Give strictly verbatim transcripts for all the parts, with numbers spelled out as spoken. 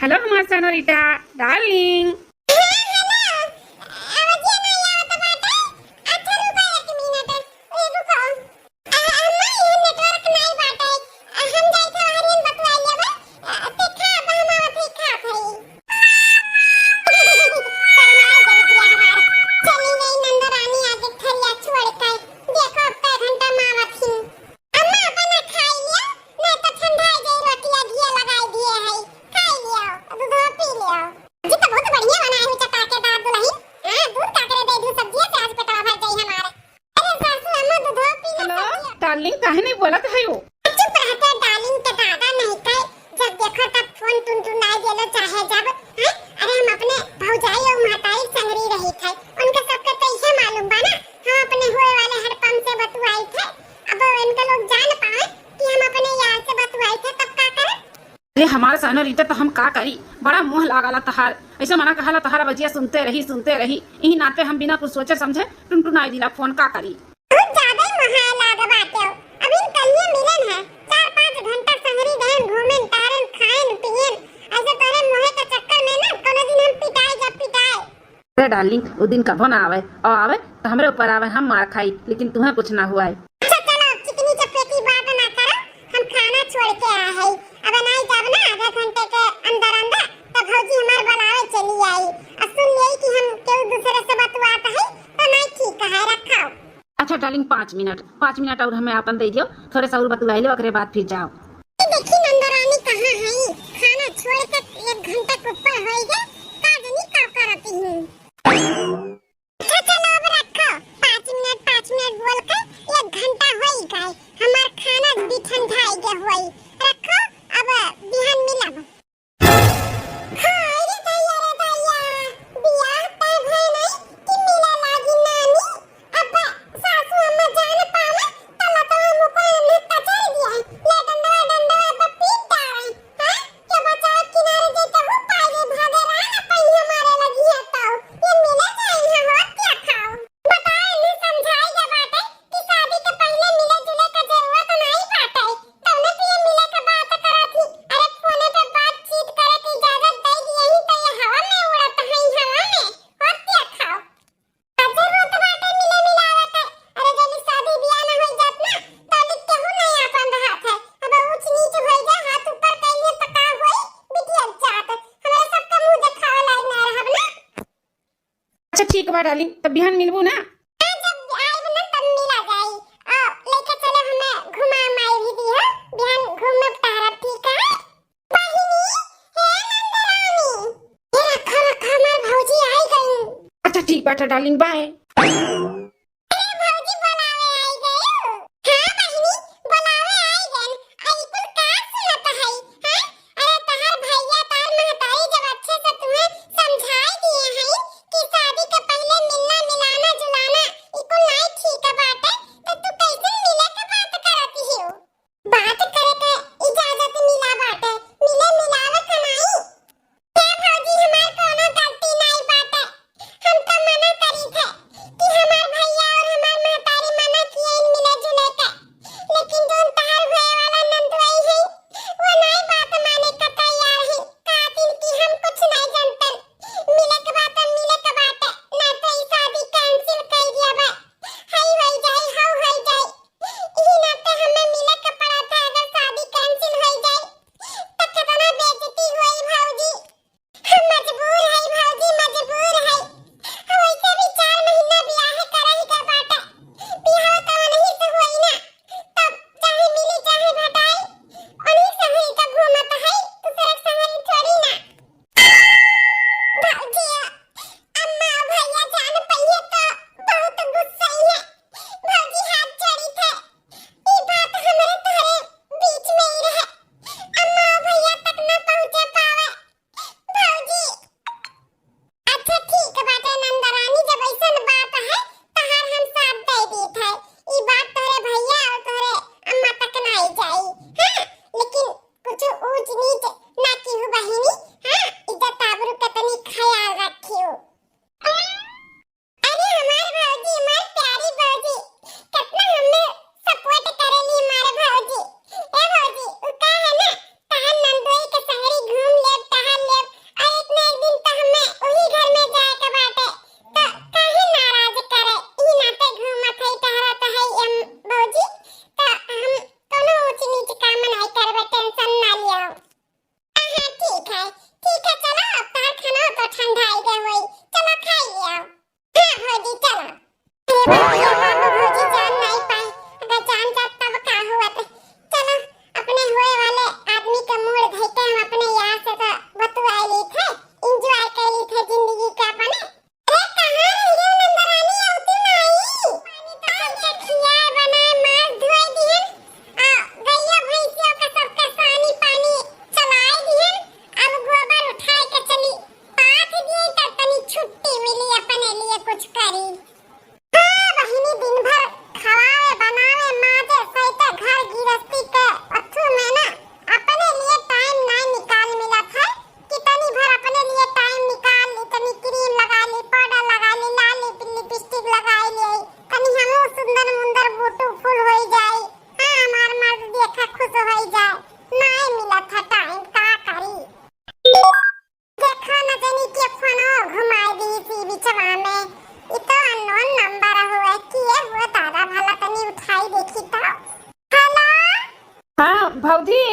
Hello हमार सोनोरिटा डार्लिंग। हाँ, hello। आवाजिया नहीं आवत बाटे। अच्छा, रुको एक मिनट। ए, रुको। आ, अम्मा, ये network नहीं बाटे। आ, हम जाई थे हरियन बतुआ लेबे। आ, ते खा, अब हम आवत है, खा भाई। शर्मा गई बिटिया हमार। चली गई नंदरानी आगे थरिया छोड़ के। देखो, अब कै घंटा में आवत ही। अम्मा, अपना खाई लिया, नहीं तो ठंडा जाई रोटिया, घिया लगाई दिए है, खाई लिया, दूधवा पी लिया। जी तो बहुत बढ़िया बनाए हो चटाकेदार दुल्हन। हाँ, दूध काकरे दे दूं, सब्जिया से आज पेटवा भर जाई हमार। अरे सासू अम्मा, दूधवा पी लिया, हेलो, सब्जिया। डार्लिंग, काहे नहीं बोलत है वो? चुप रहते डार्लिंग के दादा, नहीं कहे जब देखो तब फोन टुनटुनाई देलो चाहे जब, हैं? अरे हम अपने भौजाई और महतारी संगरी रही थे, उनके सबके तो इहे मालूम बा ना, हम अपने हुए वाले हड़पम से बतुआई थे। अब इनके लोग जान पावे कि हम अपने यार से बतुआई थे, तब का करे? अरे हमार सोनोरिटा, तो हम का करी, बड़ा मोह लागला तहार, ऐसे मना कहाला तहार बजिया सुनते रही, सुनते रही, इही नाते हम बिना कुछ सोचे समझे टुनटुनाई दिला फोन, का करी? बहुत ज्यादा ही मोहाए लाग बाटे। अब इन कहिए मिलन है, चार पाँच घंटा संगरी गहन घूमेन, टहरेन, खाएन, पिएन। ऐसे तोरे मोहे के चक्कर में ना कोनो दिन हम पिटाए जब पिटाए। अरे डार्लिंग, उ दिन कभो ना आवे, और आवे तो हमरे ऊपर आवे, हम मार खाई, लेकिन तुम्हें कुछ ना हुआ है। अच्छा चलो, अब चिकनी चपेटी बात ना करो, हम खाना छोड़ के आए हैं। अब नहीं जब ना आधा घंटे के अंदर अंदर तो भौजी हमार बुलावे चली आई। और सुन लिया कि हम केहू दूसरे से बतुआत है, तो नहीं ठीक है, रखाओ। अच्छा डार्लिंग, पाँच मिनट, पाँच मिनट और हमें आपन दे दियो, थोड़े सा और बतुआई लो, ओकरे बाद फिर जाओ। देखी नंदरानी कहाँ है, खाना छोड़ के एक घंटा के ऊपर होई गए, का जनी का करती हूँ। अच्छा चलो अब रखो, पाँच मिनट, पाँच मिनट बोल के एक घंटा होई गए, हमार खाना भी ठंडाई गए होई। रखो, अब बिहान मिलब। हाय रे दैया रे दैया, बियाह तय भय नहीं कि मिले लागी नानी। अब सासू अम्मा जान पावे, त लतवा मुका एन्हे कचर दिया। ले डंडवा, डंडवा अब पीट डारे। हाँ? के बचाव किनारे जैतहु पाए रे भगवान, पहिया मारे लगी है तो। ये मिले जाई है हो क्या खाओ? बताए एन्हे समझाई के बाटे कि शादी के पहिले मिले जुले के जरूरत नहीं बाटे। तौने पिए मिले के बात करत ही। अरे फोने पे बातचीत करे के इजाजत दे दिए ही तो ये हवा में उड़त है, हवा में। हो क्या खाओ? जरूरत बाटे मिले मिलावे के। अरे जब शादी बियाह ना होई जात ना, तो अभी केहू नहीं आपन रहत है। अब ऊंच नीच होई जाए, हाथ ऊपर कइले तो का होई? बिटिया जात। हमरा सबके मुंह देखावे लायक ना रहब ना। अच्छा ठीक बा डार्लिंग, तब बिहान मिलबू ना? हाँ, जब आइब ना तब मिला जाई। आ, लेके चलो हमें घुमा माई भी दी हो, बिहान घूमब टहरब, ठीक है? बहिनी, हे नंदरानी, ये रखा रखा हमार भौजी आई गई। अच्छा ठीक बाटे डार्लिंग, बाय। अरे भौजी बोलावे आई गई। हाँ बहिनी, बोलावे आई गई। आई कुल का सुनत है, हाँ? अरे तहार भैया, तहार महतारी जब अच्छे से तुम्हें समझाई दिए हैं कि शादी के पहले मिलना मिलाना जुलाना ई कुल नाई ठीक बाटे, तो तू कैसे मिले के बात करत हियो? बात करे के इजाजत मिला बाटे, मिले मिलावे के नाई। हे भौजी, हमार कोनो गलती नाई बाटे। हम तो मना करी थे कि हमार भैया और हमार महतारी मना किए इन मिले जुले के, लेकिन जोन तहार हुए वाला नंदुआई है, वो नाई बात माने का तैयार है। कहतिन कि हम कुछ नाई जानतन,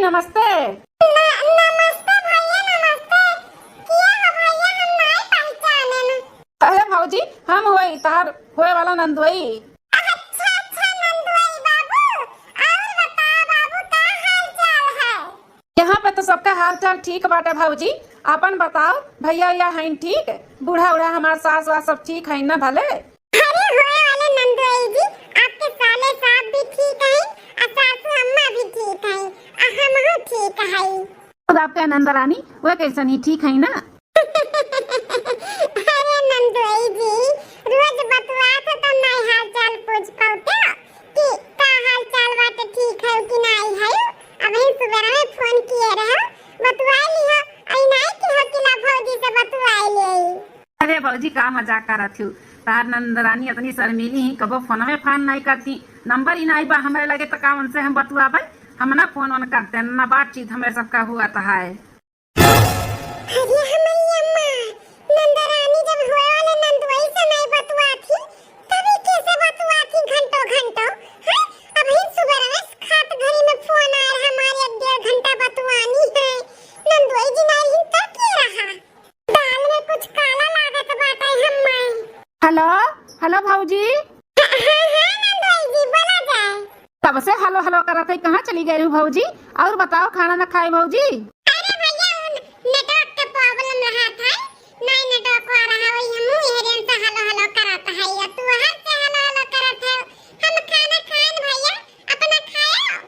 नमस्ते। न-, नमस्ते भैया, नमस्ते। किया हो भैया, हम नाई पहचानेन। अरे भौजी, हम होई तहार होए वाला नंदोई। अच्छा, अच्छा नंदोई बाबू, और बताओ बाबू, का हाल चाल है? यहाँ पे तो सबका हाल चाल ठीक बाटे भौजी, आपन बताओ, भैया या हैं ठीक? बूढ़ा उढ़ा हमार सास वास सब ठीक हैं ना भले? अरे होए वाले नंदोई जी, आपके साले साहब भी ठीक हैं, आ सासू अम्मा भी ठीक हैं, आ हमहू ठीक हैं। और आपका नंदरानी, वो कैसन ही ठीक हैं ना? अरे नंदोई जी, रोज बतुआत है तो नाई हाल चाल पूछ पाउते हो कि का हाल चाल बाटे, ठीक है कि नाई है? अबहीं सुबेरा में फोन किए रहो, बतुआ लिहो, आई नाई कि हो कि ना भौजी से बतुआ ले। अरे भौजी, का मजाक करत हू? तार नंदरानी इतनी शर्मीली ही, कबो फोनवे फान नाई करती, नंबर ही नाई बा हमरे लगे, तो का उनसे हम बतुआबे? हम ना फोन वोन करते, ना बातचीत हमरे सबका हुआ तो है। अरे हमारी अम्मा, नंदरानी जब हुए वाले नंदोई से नाई बतुआत ही, तभी कैसे बतुआत ही घंटों घंटों? हैं? अबहीं सुबह रमेश खात घड़ी में फोन आया, हमारे एक डेढ़ घंटा बतुआनी है। नंदोई जी नाई हिन तो के रहा? दाल में कुछ काला लागत बाटे हम्मे। हेलो, हेलो भौजी। हाँ, हाँ, नंदोई जी, बोला जाए। तब से हेलो हेलो करत है, कहाँ चली गई रहू भौजी? और बताओ, खाना ना खाए भौजी? अरे भैया, उन नेटवर्क के प्रॉब्लम रहा था, नहीं नेटवर्क आ रहा, वही हम यही से हेलो हेलो करत है, या तू हर से हेलो हेलो करत है। हम खाना खाएन भैया, अपना खाया।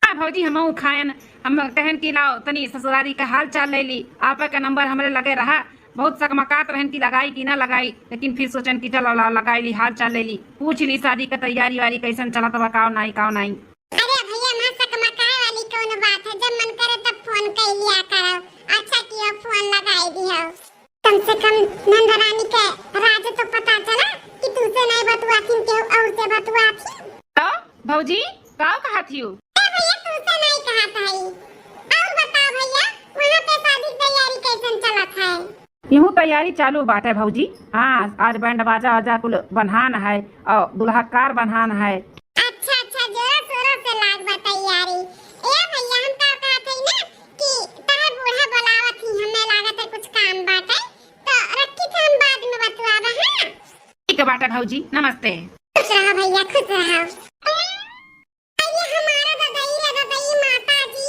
हाँ भौजी, हमहू खाएन। हम कहेन कि लाओ तनी ससुरारी का हाल चाल ले ली, आपा का नंबर हमरे लगे रहा, बहुत सकमकात रहन कि लगाई कि ना लगाई, लेकिन फिर सोचन कि चलो लाओ लगाई ली, हाल चाल ले ली, पूछ ली शादी का तैयारी वारी कैसन चलत बा, काव नाई, काव नाई। अरे भैया, माँ सकमकाए वाली कौन बात है, जब मन करे तब फोन कर लिया करो। अच्छा किया फोन लगाई दिया। कम से कम नंदरानी के राज तो पता चला कि तुझसे नहीं बतुआथिन, केहू और से बतुआथिन। तो भौजी, का कहत हियो? ए भैया, तुझसे नहीं कहत हई। और बताओ भैया, वहाँ पे शादी की तैयारी कैसन चलत है? यूं तैयारी चालू बाटे भौजी। हाँ, आज बैंड बाजा वाजा कुल बन्हान है और दुल्हा कार बन्हान है। अच्छा, अच्छा, जोरों शोरों से लाग बा तैयारी। ए भैया, हम का कहत हई ना कि तहार बूढ़ा बोलावत ही, हमें लागत है कुछ काम बाटे, तो रखी थे हम बाद में बतुआबे, हाँ? ठीक बाटे भौजी, नमस्ते। खुश रहो भैया, खुश रहो। अरे हमारा ददई रे ददई, माता जी,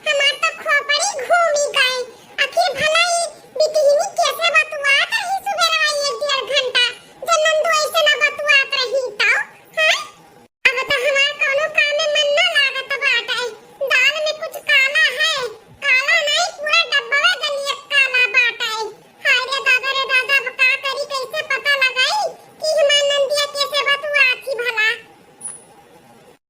हमार तो खोपड़ी घूमी गए। आखिर भला ई बिटिहनी कैसे बतुआत रही सुबेरवा एक डेढ़ घंटा, जब नंदू ऐसे ना बतुआत रही तो, हाँ? अब तो हमार कौनो काम में मन ना लागत बाटे। दाल में कुछ काला है, काला नहीं, पूरा डब्बा में दलिया काला बाटे। हाय रे दादा रे दादा, अब का करी, कैसे पता लगाई कि हमार नंदिया कैसे बतुआत ही भला?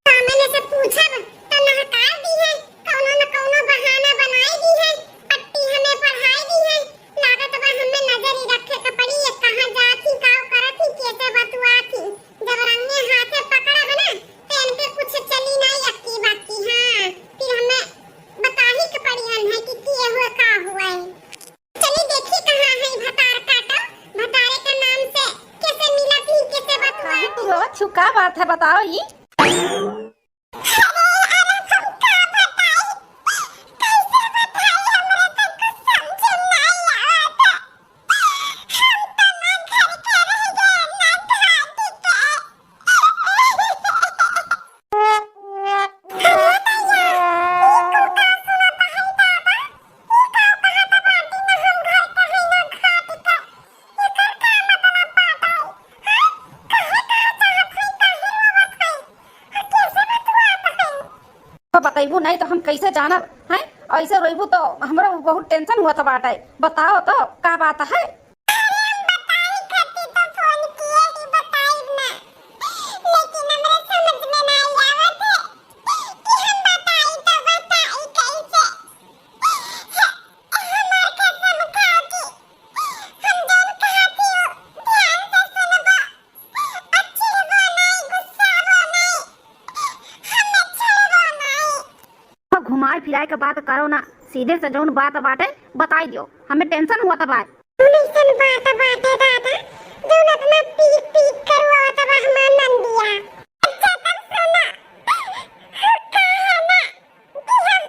सामने से पूछब त नहकार दी है, कौनो न कौनो बहाना बनाई दी है, पट्टी हमें पढ़ाई दी है। लागत बा हमें नजरी रखे के पड़ी, ये कहाँ जात ही, का करत ही, कैसे बतुआत ही। जब रंगे हाथे पकड़ब ना, तो इनके कुछ चली नहीं अक्की बक्की। हाँ, फिर हमें बताही के पड़ी है कि किए हुए का हुआ है। चली देखी कहाँ है भतार काटो, भतारे के नाम से कैसे मिलत ही, कैसे बतुआ। अरे, रोज छुका बात है, बताओ ई। अरे, अरे, हम का बताई? कैसे बताई? हमरे तो कुछ समझ में नहीं आवत। हम तो ना घर के रह गए, ना घाट के। अरे भैया, ई कुल का सुनत हई दादा? ई का कहत बाटी ना हम घर के हई ना घाट के? एकर का मतलब बाटे? हाँ? काहे कहे चाहत हई, काहे रोवत हई? आ कैसे बतुआत हई? तो बतैबू नहीं तो हम कैसे जानब, हैं? ऐसे रोइबू तो हमरो बहुत टेंशन हुआ था बाटे। बताओ तो का बात है? अरे हम बताई खातिर तो फोन किए ही बताई ना, लेकिन हमरे समझ में ना आवत है कि हम बताई तो बताई कैसे। हमार कसम खा के हम जौन कहत ही ध्यान से सुनबो, आ चिढ़बो नहीं, गुस्साबो नहीं, हमें छेड़बो नहीं। अब घुमाए फिराए के बात करो ना, सीधे से जौन बात बाटे बताई दियो, हमें टेंशन हुआ त बा। कौन ऐसन बात बाटे दादा, जौन इतना पीक पीक करवावत बा हमार नंदिया? अच्छा तब सुना, का है ना कि हम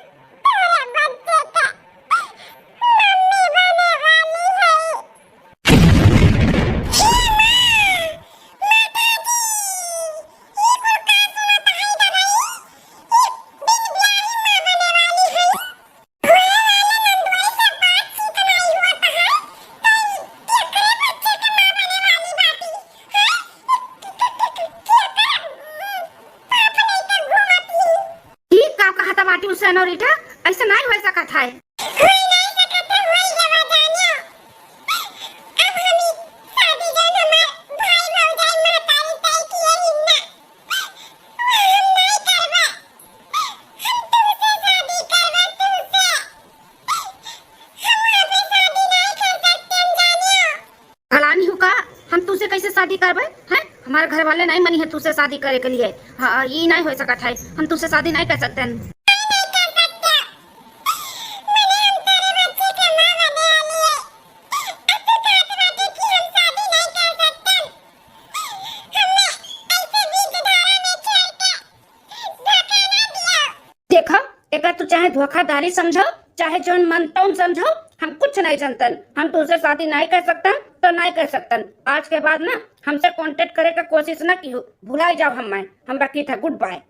तनोरिटा, ऐसे नाहीं होइ सकत है। होई नाहीं सकत है, होई गवा जानियो। अब हम ई शादी जौन हमार भाई भौजाई महतारी तय किए ही ना, हम नाहीं करबे। हम तुमसे शादी करबे, तुमसे। हम वहाँ पे शादी नाहीं कर सकते, हम जानियो। हलानी हूँ का? हम तुसे कैसे शादी करबे? हैं? हमारे घर वाले नाहीं मनी है तुसे शादी करे के लिए। हाँ, ई नाहीं होइ सकत है। हम तुसे शादी नाहीं कर सकते हैं। नाहीं, नाहीं कर सकते। मने हम तोरे बच्चे के माँ बने वाली है। अब तू कहत बाटे कि हम शादी नाहीं कर सकते। हमें ऐसे बीच धारा में छोड़ के धोखा ना दियो। देखा, एका तू चाहे धोखाधारी समझो, चाहे जौन मन तौन समझो, हम कुछ नाहीं जनतन। हम तुसे शादी नाहीं कर सकतन, तो नाहीं कर सकतन। आज के बाद ना हमसे contact करे का कोशिश ना किहो, भुलाए जाओ हमें। हम रखित है, good bye।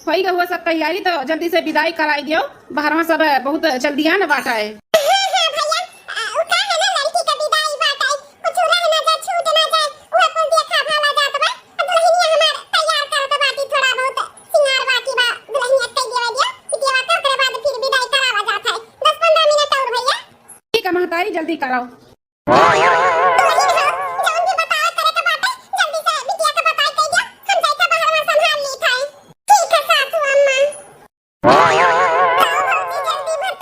होई गवा सब तैयारी, तो जल्दी से विदाई कराई दियो। बहरवा सब बहुत जल्दी आन बाटा है। हाँ, हाँ भैया, अ, उ का है ना, लड़की के विदाई बाटा है, कुछ रह ना जाए, छूट ना जाए, उहे कुल देखा भाला जात बा। अब दुल्हनिया हमार तैयार करत बाटी, थोड़ा बहुत सिंगार बाकी बा, दुल्हनिया कई देवे दियो, सिटिया बात, ओकरे बाद फिर विदाई करावा जात है। दस पन्द्रह मिनट और भैया। ठीक है महतारी, जल्दी कराओ।